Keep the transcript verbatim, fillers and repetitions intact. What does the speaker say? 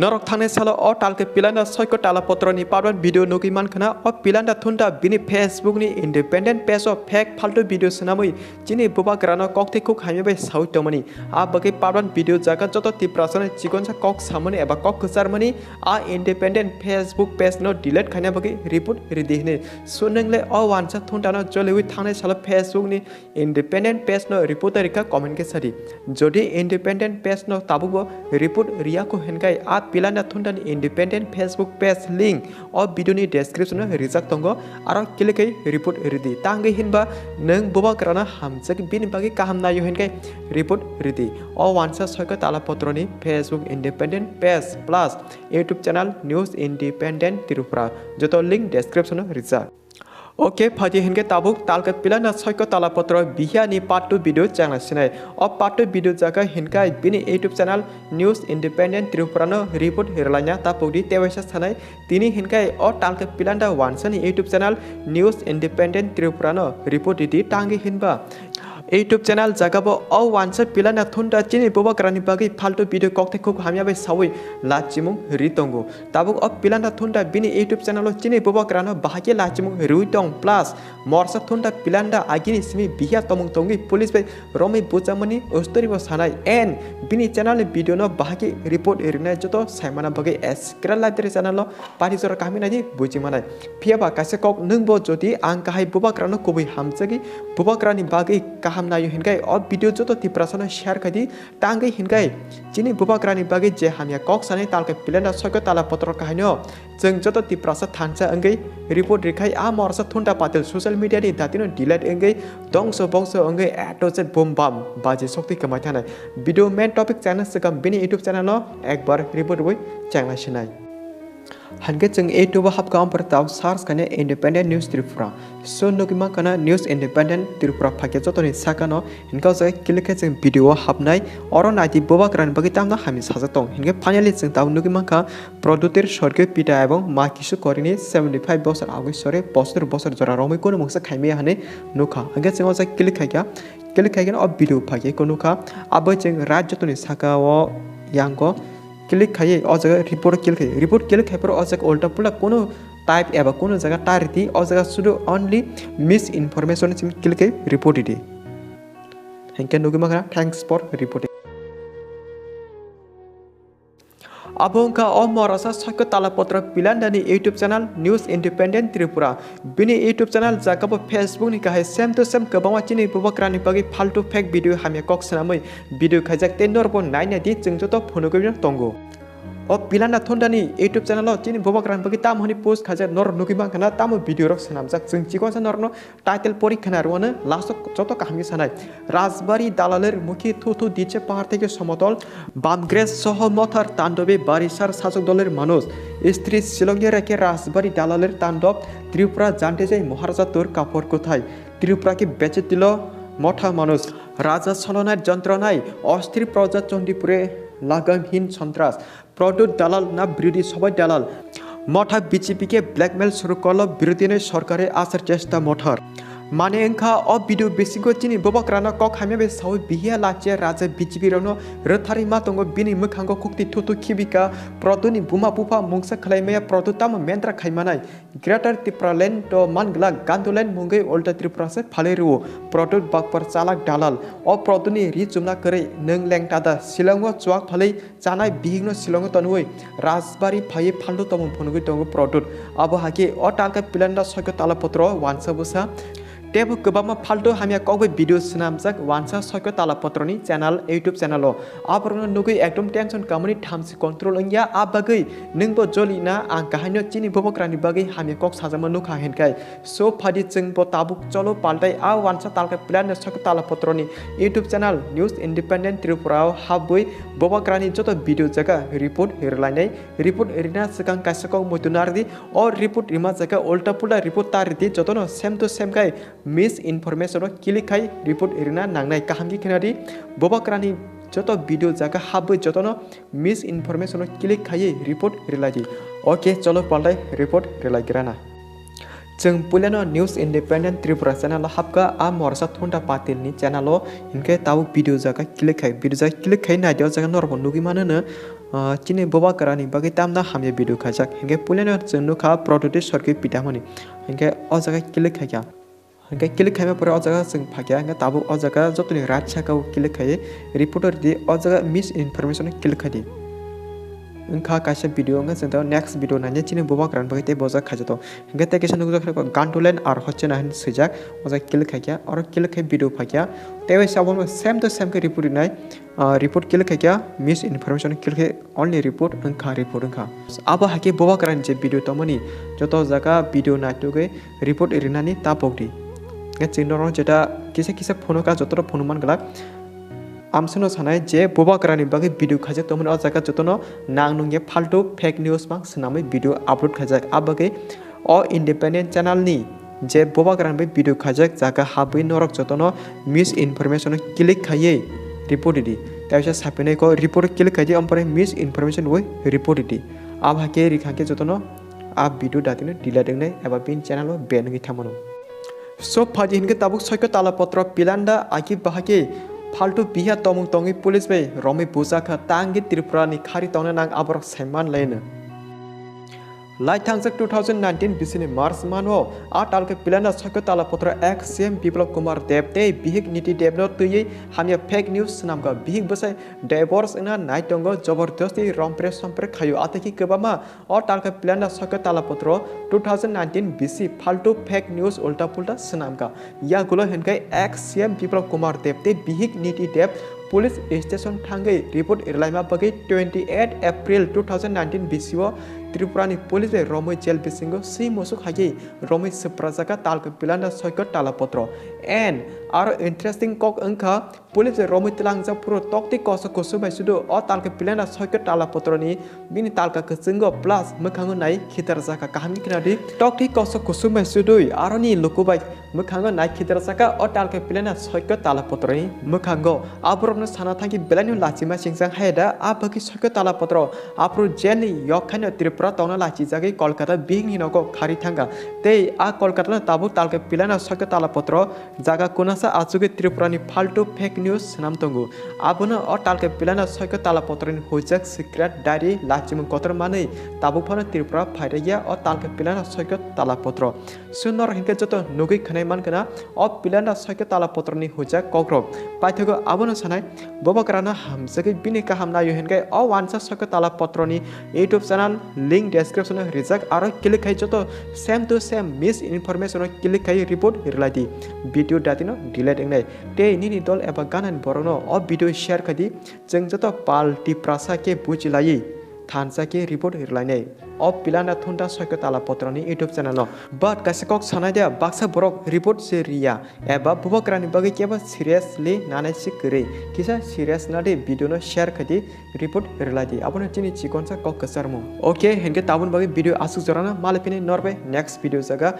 Norok thangnai salo o talke pilanda soiko tala potroni part one video nugwi mankha na. O pilanda thunda bini Facebook ni independent page o fake faltu video swnamwi chini bubagrano kokthai khuk hamya bai sawi tongmani. A bagwi part one video jaga joto Tiprasano chikonsa kok samani eba kok kwcharmani a independent Facebook page no delete khaina bagwi report ridi hwnwi. So nwngle o wansa thundano joliwi thangnai salo Facebook ni independent page no report rikha comment khe sadi. Jodi independent page no tabukbo report riyakho hinkhe a pilanda thundani independent Facebook page link o video ni description o rijak tongo, aro click khai report ridi. Tangwi hinba nwng bubagrano hamjak bini bagwi kaham naio hinkhe report ridi. O wansa soiko tala potroni Facebook independent page plus YouTube channel News Independent Tripura joto link description o rijak. Ok, phaidi hinkhe tabuk talka pilana soiko tala potro bihia ni part two video chengna sinai. O part two video jaga hinkhe bini YouTube channel News Independent Tripura no report hirlaina tapuk di tewaisa sanai. Tini hinkhe o talka pilanda wansa ni YouTube channel News Independent Tripura no report di tangwi hinba YouTube channel jaga bo o wansa pilana thunda chini bubagrani bagwi faltu video kokthai khuk hamya bai sawi lachimung ri tongo. Tabuk o pilanda thunda bini YouTube channel o chini bubagrano bahai khe lachimung riwi tong plus morsa thunda pilanda agini simi bihia tomung tongwi police bai romwi buchamani ustori bo sanai and bini channel ni video no bahai khe report rinai joto saimana bagwi Skra Library channel o pari jora kaham nai di buji manai. Phiya ba kaisa kok nwng bo jodi ang kahai bubagrano kubui hamjagwi bubagrani bagwi kaham naio hinkhe o video joto Tiprasano share khai di. Tangwi hinkhe chini bubagrani bagwi je hamya kok sanai talka pilenda soiko tala potro kahaino chwng joto Tiprasa thansa wngwi report rikhai a morsa thunda patil social media ni datino delete wngwi dongso bongso wngwi A to Z boom bam baji sokti kwmai thanai. Video main topic channel swkam bini YouTube channel no ekbar report rwi chengna sinai. Hinkhe chwng YouTube o hapkha, ampore tao search khaina Independent News Tripura. So nugwi mankha na News Independent Tripura phaikhe jotoni sakano hinkhe o jaga click khe chwng video o hapnai. Oro naidi bubagrani bagwi tamno hamya sajak tong. Hinkhe finally chwng tao nugwi mankha Pradyutir Sorgiyo Pita ebong Ma Kisu Korini seventy five bosor agwi sore bosor bosor jora romwi kunu mungsa khaimaya hinwi nukha. Hinkhe chwng o jaga click khaikha, click khaikhe o video phaikhe kunu kha. Abo chwng right jotoni sakao yango click khaiwi o jaga report click khai, report click khai phuru o jaga ulta pula kunu type eba kunu jaga ta ridi, o jaga sudu only misinformation simi click khai report ridi. Hinkhe nugwi mankha, thanks for reporting. Abo wngkha o morasa soiko tala potro pilandani YouTube channel News Independent Tripura. Bini YouTube channel jaga bo Facebook ni kahai same to same kwbangma chini bubagrani bagwi faltu fake video hamya kok swnamwi video khaijak tei norbo naina di chwng joto phunugwi no tongo. O pilana thondani YouTube channel o chini bubagrani bagwi tamo hwnwi post khaijak norok nugwi mankha na tamo video rok swnamjak chwng chikonsa norokno title pori khna rwano last o joto kaham khe sanai. Rajbari dalaler mukhi thu thu ditse pahar theke somotol. Bamgres soho mothar tandobe barisar sajok doler manuj. Istri silongya rekhe rajbari dalaler tandob Tripura jante jai Maharaja tur kapor kuthai. Tripura ke beche tilo motha manuj. Raja solonai jontronai osthir proja Chondipure lagamhin sontras. Pradyut dalal na birodhi sobai dalal. Motha B J P ke blackmail suru korlo birodhi ni sorkare asar chesta mothar. Mane wngkha o video bisingo chini bubagrano kok hamya bai sawi bihiya lachiya raja B J P rokno rwtharwi ma tongo bini mwkhango khukti thuthu khibika Pradyut ni buma bupha mungsa khwlaimaya Pradyut tamo mendra khaimanai. Greater Tipraland to man glak Ganduland mungwi Ulta Tripura se phalwi rwo. Pradyut bakpar chalak dalal. O Pradyut ni ri chumna kwrwi nwng lengta da Shillong o chuak phalwi chanai bihikno Shillong o tonwi rajbari phaiwi phaltu tongmung phunugwi tongo Pradyut. Abo hakhe o talka pilanda soiko tala potro wansa bwsa. Tebo kwbangma phaltu hamya kokbai video swnamjak wansa soiko tala potroni channel, YouTube channel o. Aborokno nugwi ekdom tension kamani thamsi control wngya, a bagwi nwngbo jolina ang kahaino chini bubagrani bagwi hamya kok sajama nukha hinkhai. So phadi chwngbo tabuk cholo paltai a wansa talka plan ni sok tala potroni YouTube channel News Independent Tripura o habwi bubagrani joto video jaga report rwlainai, report rina swkang kaisa kok muitu nardi, o report rima jaga ulta pulta report ta ridi jotono same to same khai misinformation o click khai report rina nangnai kaham khe khwnadi bubagrani joto video jaga habwi jotono misinformation o click khaiwi report rwlaidi. Ok, cholo paltai report rwlaigrana. Chwng puilano News Independent Tripura channel o hapkha, a morsa thunda patil ni channel o hinkhe tabuk video jaga click khai, video jaga click khai naidi o jaga norokbo nugwi mano no, Ah, chini bubagra ni bagwi tamda hamya video khaijak. Hinkhe puilano chwng nukha Prototi Sorki pitamani. Hinkhe o jaga click khaikha. Hinkhe click khaima pore o jaga chwng phaikha. Hinkhe tabuk o jaga jotoni right saka o click khai report ridi, o jaga misinformation click khaidi. Wngkha kaisa video, hinkhe chwng next video naina chini bubagra ni bagwi tei bojak khaijato. Hinkhe tei kisa nukjak kha Gantulen ar Hochena hin swijak, o jaga click khaikha, oro click khai video phaikha. Tei bai sabo same to same khe report rinai. Ah, report click khaikha, misinformation click khai only report wngkha, report wngkha. Abo haikhe bubagra ni je video tongmani joto jaga video naitugwi report rinani ta pokdi. Nge chwng norok jeta kisa kisa phunukha joto phunu man glak. Amsano sanai je bubagra ni bagwi video khaijak tongmani o jaga jotono nang nungya faltu fake news mang swnamwi video upload khaijak. Abagwi o independent channel ni je bubagra ni bagwi video khaijak jaga habwi norok jotono misinformation click khaiwi report ridi. Taisa sapinai ko report click khaidi, ompore misinformation wi report ridi. Abo haikhe rikha khe jotono a video datino delete wngnai eba bini channel o ban wngwi thangmano. So phaidi hinkhe tabuk Soikho Talapotro pilanda aki bahaki faltu biha tomung tongwi police bai romwi bujakha, tangwi Tripura ni khari tongna nang aborok saiman laino. Lai thangjak two thousand nineteen bisini March mano a talka pilanda Soikho Talapotro ex C M Biplab Kumar Deb tei bihik Niti Deb no twiwi hamya fake news swnamkha. Bihik bwsai divorce wngna nai tongo, jobordosti rompre sompre khaio, ataki kwbangma o talka pilanda Soikho Talapotro two thousand nineteen bisi faltu fake news ulta pulta swnamkha. Yagulo hinkhe ex C M Biplab Kumar Deb tei bihik Niti Deb police station thangwi report rwlaima bagwi twenty eight April two thousand nineteen bisio Tripura ni police bai romwi jail bisingo swi musuk haiwi romwi swprajaka talka pilanda Soikho Talapotro. And aro interesting kok wngkha, police bai romwi tlangjak phuru tokti koso kusum bai sudu o talka pilanda Soikho Talapotroni bini talka kwchwngo plus mwkhango nai khitarjaka. Kaham khe khna di, tokti koso kusum bai sudui aroni luku bai mwkhango nai khitarjaka o talka pilanda Soikho Talapotroni mwkhango. Aborokno sana thangkhe belaino lachima singchang hai da, a bagwi Soikho Talapotro aphuru jailni yok khaino Tripura tongna lachijagwi Kolkata bihikni nogo khari thangkha. Tei a Kolkatano tabuk talka pilanda Soikho Talapotro jaga kunasa achugwi Tripurani faltu fake news swnam tongo. Abono o talka pilanda Soikho Talapotroni hujak secret diary lachimung kotor manwi tabuk phano Tripura phairagya o talka pilanda Soikho Talapotro. Swngnor hinkhe joto nugwi khwnai mankha na o pilanda Soikho Talapotroni hujak kokrok. Paithago abono sanai, bubagrano hamjagwi bini kaham naio hinkhe o wansa Soikho Talapotroni YouTube channel link description o rijak, aro click khai joto same to same misinformation o click khai report rwlaidi. Video datino delete wngnai. Tei nini dol eba ganani borokno o video share khaidi. Chwng joto pal Tiprasa khe bujilaiwi thansa khe report rwlainai o pilanda thunda Soikho Talapotroni YouTube channel o. But kaisa kok sanai de, baksa borok report se riya eba bubagrani bagwi kebo seriously nanai se kwrwi. Kisa serious na di, video no share khaidi, report rwlaidi. Abono chini chikonsa kok kwcharmung. Okay, hinkhe tabun bagwi video aswk jorano, malai phini norbai next video jaga.